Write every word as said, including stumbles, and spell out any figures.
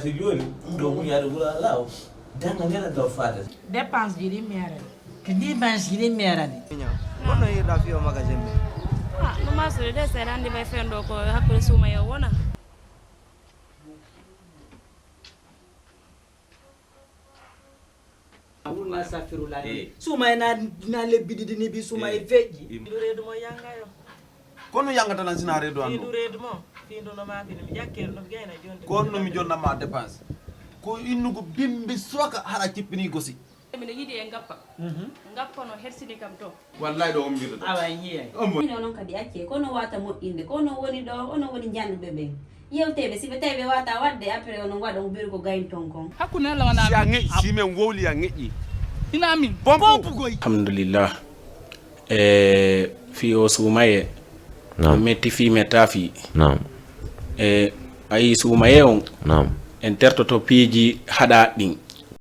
Si jooni ɗo muñaade wula law danga ngena ɗo fada. Dépense ji ɗi meerani. Ko dépense ji ɗi meerani. Kono yiɗa fiyo magasin ɓe. Ah, no masrude de seeɗa andi ɓay fen ɗo ko hakkude suuma yo wona. Suuma e na na lebbi ɗiɗi ni bi suuma e feƴƴi. Indu reedu mo yangayo. Kono yangata nan sina reedu an Indu ɗo. Reedu mo. Indu no maaki mi jakkere no gayna jonde. Kono no mi jonna ma dépense. Ko innugo bimbi soka hara cippini gosi. Miɗo yiɗi e ngappa. Ngappa no hersini kam to. Wallahi ɗo ombirɗo. Awa e ñiyay. Ombo. Min onon kadi accee kono wata moƴƴinde ko onon woni ɗo onon woni janɗuɓe ɓen. Yewteɓe si ɓe tawi ɓe wata wadde après onon waɗa ko ɓeru ko gaynton kon. Hakkunde Allah wona Si a ngeƴi si men wowli a ngeƴi. Ina amin. Pompu. Alhamdulillah. E fi o suumaye no Naam. Metti fi metta fi. Naam. E ayi suumaye on. Naam. En tertoto piiji haɗa ɗin.